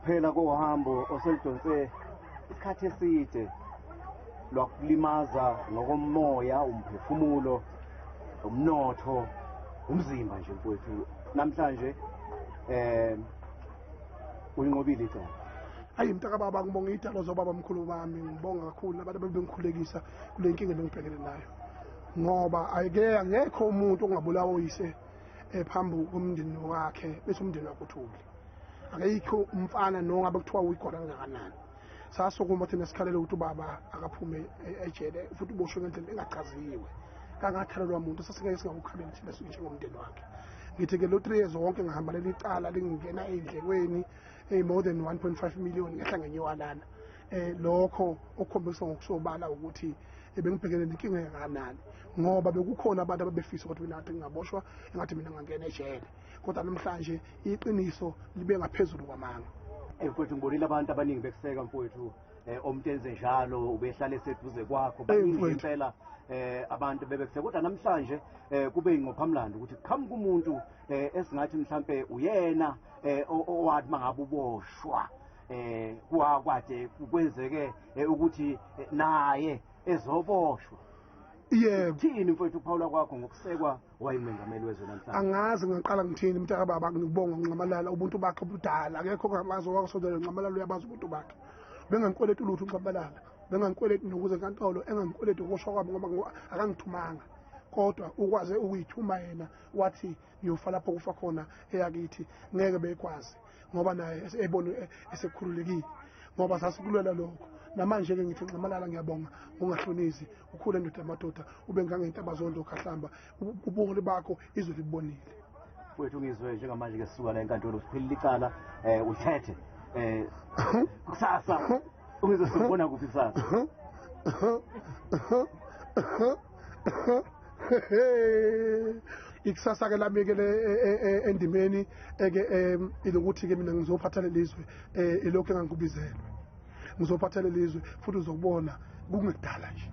Ukuphela kohambo oselidonse isikhathi eside lwakulimaza ngokomoya, umphefumulo, umnotho, umzimba nje mfowethu. Namhlanje uyinqobile icala. Hayi mntakababa, ngibonga idalo zobaba mkhulu bami, ngibonga kakhulu nabantu abebengikhulekisa kule nkinga ebengibhekene nayo, ngoba ayike angekho umuntu ongabulawa uyise phambi komndeni wakhe bese umndeni wakhe uthule. Akekho umfana nongabe kuthiwa uyigora kangakanani. Sasukuma thina sikhalele ukuthi ubaba akaphume ejele futhi uboshwe ngendlela engachaziwe, kangathalelwa muntu, sasingeke singakukhaleli thina njengomndeni wakhe. Ngithi-ke lo 3 years wonke ngihamba leli cala lingena ey'ndlekweni more than 1.5 million ngehla ngenyuka lana. Lokho okukhombisa ngokusobala ukuthi bengibhekene nenkinga engakanani, ngoba bekukhona abantu ababefisa ukuthi mina ngathi ngingaboshwa, engathi mina ngingangena ejele, kodwa namhlanje iqiniso libe ngaphezulu kwamanga. Mfowethu, ngibonile abantu abaningi bekuseka mfowethu, omuntu enze njalo ubehlale eseduze kwakho, baningi impela abantu bebekuseka, kodwa namhlanje kube ingqophamlando ukuthi qhamuka umuntu esingathi mhlambe uyena owathi mangabe uboshwa kwade kwenzeke ukuthi naye ezoboshwa. Yebo. Thini mfowethu uphawula kwakho ngokusekwa wayengumengameli wezwe namhlanje? Angazi ngaqala ngithini mntakababa, ngibonga uNxamalala, ubuntu bakhe obudala, akekho ongamazi owasondela uNxamalala, uyabazi ubuntu bakhe. Bengangikweleti lutho uNxamalala, bengangikweleti nokuze enkantolo, engangikweleti ukuboshwa kwami ngoba akangithumanga, kodwa ukwaze ukuyithuma yena wathi ngiyofa lapho kufa khona eyakithi, ngeke bekwazi ngoba naye ebone esekhululekile, ngoba sasikulwela lokho. Namanje-ke ngithi Nxamalala ngiyabonga ungahlonizi, ukhule ndoda yamadoda, ube ngangentaba zondo khahlamba, ubuholi bakho izwe libonile. Mfowethu, ngizwe njengamanje-ke sisuka la enkantolo siphelile icala, uthethe kusasa ungizwe sikubona kuphi kusasa? Ikusasa-ke lami-ke le endimeni eke ilokuthi-ke mina ngizophatha leli zwe ilokhu engangikubizelwe, ngizophatha leli zwe futhi uzokubona kungekudala nje.